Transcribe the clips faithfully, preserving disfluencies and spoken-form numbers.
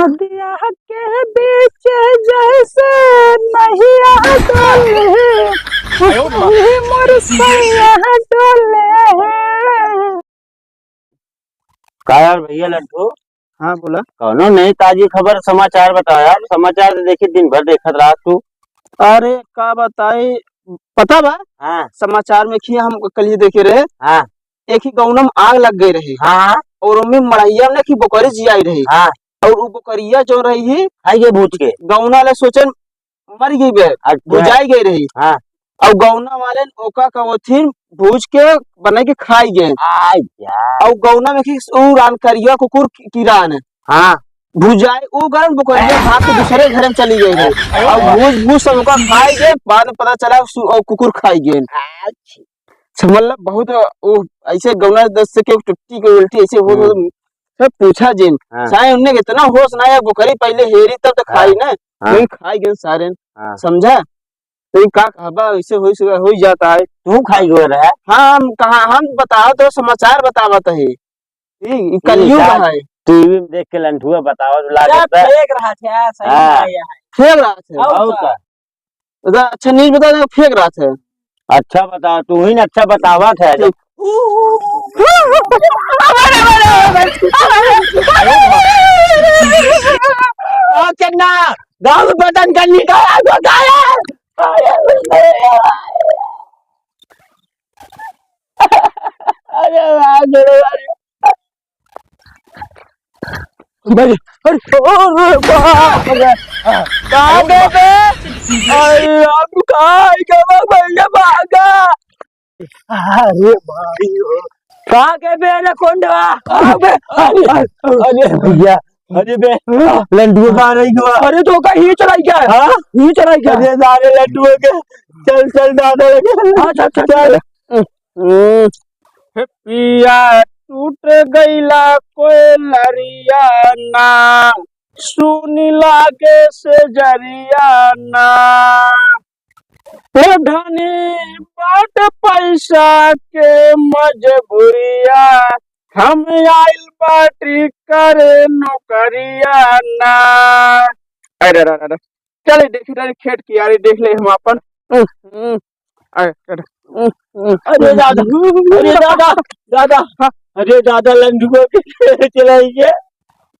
नदिया के बीच जैसे नहिया डोले, वही मोर सैया डोले। का यार भैया लड्डू? हाँ, बोला। कौनो नई ताजी खबर समाचार बताओ यार, समाचार तो देखी दिन भर देखत रहा तू। अरे का बताई, पता बा? हाँ। समाचार में खिया हम कल ही देखे रहे। हाँ। एक ही गौना में आग लग गई रही। हाँ। और ओमे मड़ैया में की बोकरी जियाई रही। हाँ। और उ बोकरिया जो रही ही, खाई गए भूज के। गौना ले सोचन मर गई बे, अच्छा। भुजाई गई रही। हाँ। और गौना वाले ओका का ओथिन भूज के बनाई के खाई गए। आय यार। और गौना में की उ रान करिया कुकुर की, की रान। हाँ। भुजाई उ गरम बोकरिया भाग के दूसरे घर में चली गई रही। और भूज भूज सब ओका खाई गए, बाद में पता चला सु-, और कुकुर खाई गए। अच्छा। से मतलब बहुत वो ऐसे गौना दस से के टुट्टी के उल्टी ऐसे हो, हम्म। हो, सब पूछा जिन। हाँ। चाहे उनने इतना होश ना है, बोकरी पहले हेरी तब तो खाई हाँ। ना, हाँ। वही खाई गए सारे। हाँ। समझा? तो ये का कहबा, ऐसे हो, हो जाता है। तू खाई गए रहे? हाँ, हम कहा, हम बताओ तो समाचार बतावत है। ई, ई कलियुग ई का है। टीवी में देख के लंठुआ बतावत ला क्या करता है। फेंक रहा था, सही हाँ। है यार। फेंक रहा था। और और का? का? तो अच्छा न्यूज बता दे, फेंक रहा था। अच्छा बताओ, तू ही ना अच्छा बतावत है। और चन्ना, गाँव में बटन का निकाला तो गायब। अरे भाई, मेरे भाई। भाई, अरे, अरे, बाप रे। कहाँ गए बे? अरे, हम कहाँ गए बे? भागा। अरे भाई, कहाँ गए बे एनाकोंडवा? कहाँ गए? अरे, अरे भैया, अरे बे, लंडुआ कहाँ रही गवा? अरे तो का ये चलाई क्या? हाँ? ये चलाई क्या? अरे सारे लंडुआ के, चल, चल, दादा लगे। हाँ, चल, चल, चल। चल। हम्म। हे पिया टूट गईला कोयलरिया ना, सुनी लागे से जरिया ना। हे धनी बाट पैसा के मजबूरिया, हम आइल बाटी करे नौकरिया ना। अरे, अरे, अरे, अरे। चले देखी, चले खेत कियारी देख ले हम आपन। हम्म, हम्म। अरे, अरे, हम्म, हम्म। अरे दादा, अरे दादा, दादा, हाँ। अरे दादा, लंडुआ के चलाई के।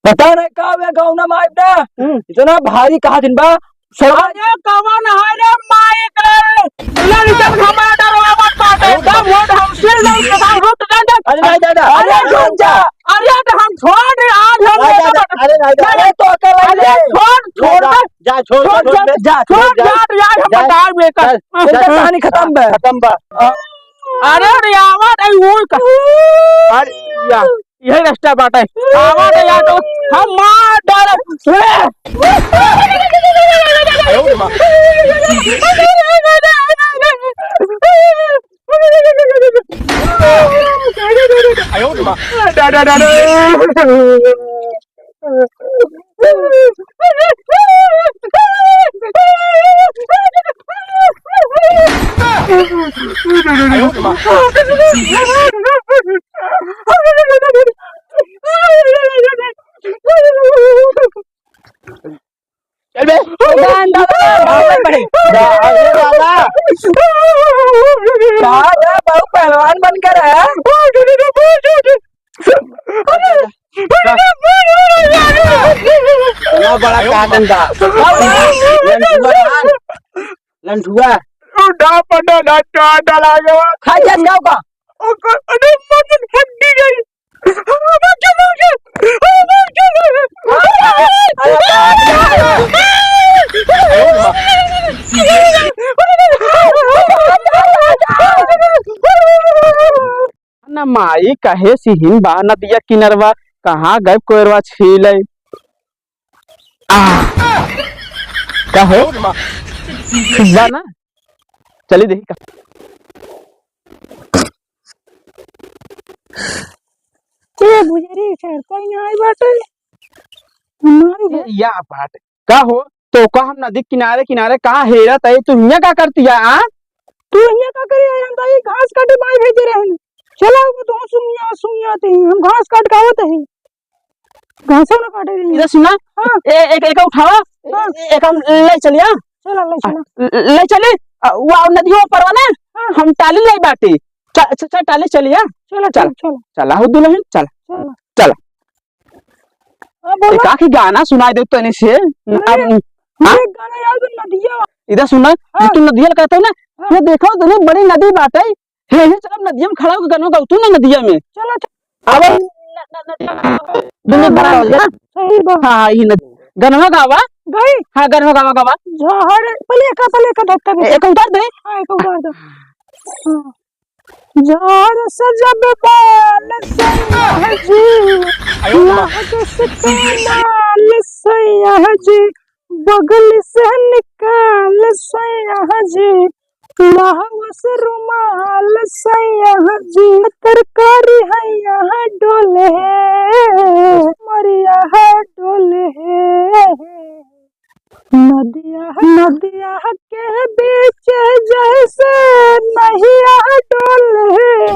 पता नहीं का हुआ गाँव ना माइब ना। हम्म। इतना भारी कहा दिन बा। सर अरे कवन है रे माइक रे? लड़कन हमारा डरवा मत पाते। सब वोट हम सिर दर्द के साथ रुक जाते। अरे नहीं दादा, अरे अरे रुक जा। अरे तो हम छोड़ दे, आज हम नहीं दादा, अरे नहीं दादा, अरे तो अकेला ही अरे है। छोड़, छोड़ दादा। दे। जा, छोड़, छोड़, छोड़, छोड़, छोड़, जा, छोड़, छोड़, जा, जा, यार, हम जा, बताए बेटा। जा, जा, जा, कहानी खत्म बा। खत्म बा। अरे, अरे, आवाज आई, वो का। अरे, या, यही रास्ता बाटे। आवाज आई, या तो हम मार डाले। चल बे। दादा, दादा, भाग बे। दा-, अरे दादा। कहाँ गया बाबू पहलवान बनकर है? इतना बड़ा काटन का। लंठुआ, लंठुआ। डाल पटा, डाल, डाल, डाल आ गया। खाई जात गाँव का। ओकर, अरे, मटन हड्डी गई। न माई कहे सिहिन बा नदिया किनरवा, कहाँ गए कोयरवा छीले। आ, का हो? बा ना? चली देखी का। ए, बुझरी सर, कोई ना आई बाटे। हमारी ये बात। या बात। का हो? तो का हम नदी किनारे, किनारे कहाँ हेरत है? तू हियाँ का करती है, आ? तू हियाँ का करी है? हम तो ये घास काटे बाई भेजे रहे। चला, वो तो सुनिया, सुनिया ते ही। हम घास काट के आवत है। घासो ना काटे रही। इधर सुना, हाँ। ए-, एक, एक उठावा, हाँ। ए-, एक हम ले चलिया। चला, ले चला। ले चली, आ, वो नदिया ऊपर वाला, हाँ। हम टाली ले बाटी। च-, च-, च-, टाली चलिया। चला, चला, चला। चला, हो दुल्हन, चला। चला। चला। हाँ, बोला। एक आखी गाना सुनाई दे तनी से। अरे, अब, हाँ? एक गाना याद है, नदिया। इधर सुना, हाँ। ये तू नदिया कहते हो ना, हाँ। ये देखो, इतनी बड़ी नदी बाटे, हे, हे, चल, अब नदिया में खड़ा होके गनवा गावतू ना नदिया में। चलो, चलो। अब न-, न-, न-, दुनिया भरा हो गया। सही बात। हाँ, हाँ, ये नदी। गनवा गावा। गई? हाँ, गनवा गावा, गावा। झाड़, पहले एका, पहले एका धक्का दे। ए-, एका उतार दे। हाँ, एका उतार दे। हाँ। झाड़ से जब बाल सैया जी, लाग से कमाल सैया जी, बगल से निकाल सैया जी, लाहवा से रुमाल सैया जी, तरकारी है यहाँ डोले, मरिया है डोले। नदिया, नदिया के बीच जैसे नैया डोले,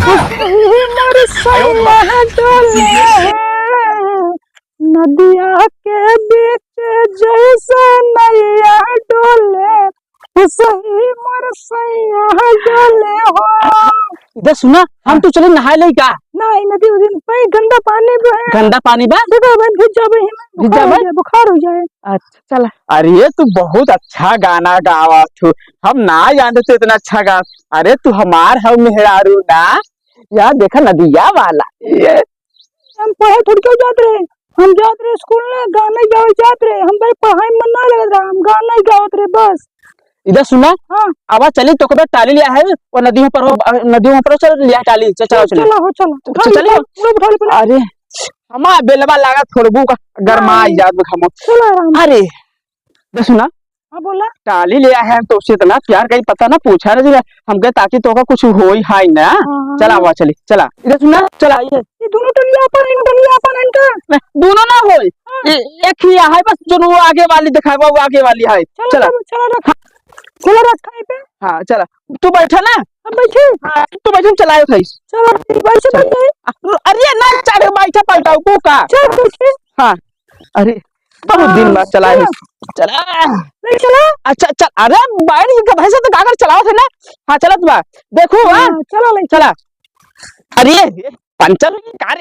वही मोर सैया डोले। नदिया के बीच जैसे नैया डोले, वही मोर सैया डोले हो। इधर सुना, हम हाँ। तो चले नहाए ले का? नहीं, नदी उदी पे गंदा पानी भी है। गंदा पानी बा? देखो, बहन, भीग जाबे ही में, भीग बुखार हो जाबे? जाए, बुखार हो जाए। अच्छा, चला। अरे, तू बहुत अच्छा गाना गावत हो, हम ना जानते तू इतना अच्छा गा। अरे, तू हमार हव मेहरारू ना, या देखा नदिया वाला। ये हम पढ़े थोड़ी क्यों जात रहे, हम जात रहे स्कूल में, गाना गावे जात रहे, हम भाई पढ़ाई में मन ना लगत रहा, हम गाना ही गावत रहे बस। इधर सुना, हाँ। आवा चली, तो कबे टाली लिया है, वो नदी में पर हो, नदी में पर हो, चल लिया टाली, चल, चलो, चलो। चलो, हो, चलो। उठा चल, ले, चलो। पूरा उठा ले पहले। अरे, हमा बेलवा लागा थोड़बू का, गरमा हाँ। आई जात बा हमो। चलो आराम से। अरे, इधर सुना। हाँ, बोला। टाली लिया है, तो उससे इतना प्यार कहीं पता ना पूछा रहे, हमके ताकि तो का कुछ होई हाय ना। हाँ, हाँ, चला, हाँ। आवा चली, चला। इधर सुना, चला, ये। ये दोनों टलिया अपन, इन टलिया अपन, इनका। नहीं, दोनों ना होई। हाँ। ए-, एक ही है बस, जो वो आगे वाली दिखाए, वो आगे वाली है। चलो, चला। चलो, चलो, रख। हाँ। चलो, रख कहीं पे। हाँ, चला। तू बैठा ना। हम बैठे? हाँ, तू बैठे, हम चलाए उठाई। चलो, बैठे, चल। बैठे। अ-, अरे ना, चढ़, बैठा, पलटाऊ, तू का? चल, बैठे। हाँ, अरे, बहुत दिन बाद चलाए। चलो। चला। नहीं चला। अच्छा, चल, अरे, बैठ के गधे से तो गागर चलावत है ना। हाँ, चलत बा। देखो, हाँ। हाँ, चलो, ले चला। अरे, पंचर हो गई का रे?